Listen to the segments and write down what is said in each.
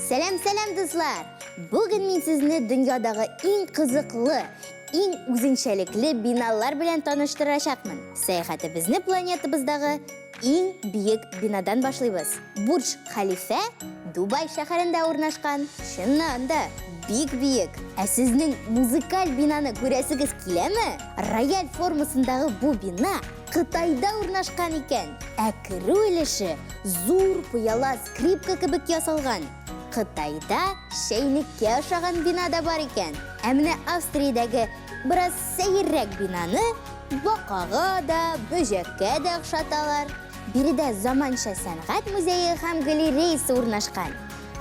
Сәлам, сәлам, дуслар! Бүген мин сезне дөньядагы иң кызыклы, иң үзенчәлекле биналар белән таныштырачакмын. Сәяхәтебезне планетабыздагы иң биек бинадан башлыйбыз. Бурдж Халифә Дубай шәһәрендә урнашкан. Чыннан да, бик биек. Ә сезнең музыкаль бинаны күрәсегез киләме? Рояль формасындагы бу бина Кытайда урнашкан икән. Ә керү өлеше зур пыяла скрипка кебек ясалган. Кытайда чәйнеккә ошаган бина да бар икән. Ә менә Австриядәге бераз сәеррәк бинаны бакага да, бөҗәккә дә охшаталар. Биредә заманча сәнгать музее һәм галереясы урнашкан.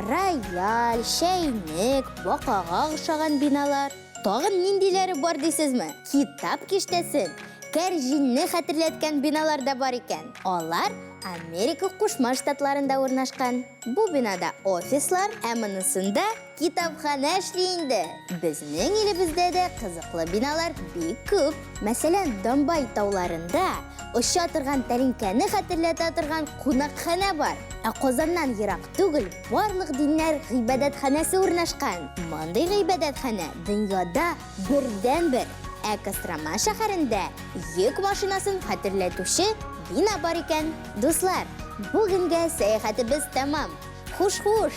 Рояль, чәйнек, бакага охшаган биналар. Тагын ниндиләре бар дисезме? Китап киштәсен, кәрҗинне хәтерләткән биналар да бар икән. Алар Америка Кушма Штатларында урнашкан. Бу бинада офислар, ә монысында Китапханә эшли инде. Безнең илебездә дә кызыклы биналар бик күп. Мәсәлән, Домбай тауларында оча торган тәлинкәне хәтерләтә торган кунакханә бар. Ә Казаннан ерак түгел барлык диннәр гыйбадәтханәсе урнашкан. Мондый гыйбадәтханә дөньяда бердәнбер. Ә Кострома шәһәрендә йөк машинасын хәтерләтүче бина бар икән. Дуслар, бүгенгә сәяхәтебез тәмам. Хуш-хуш!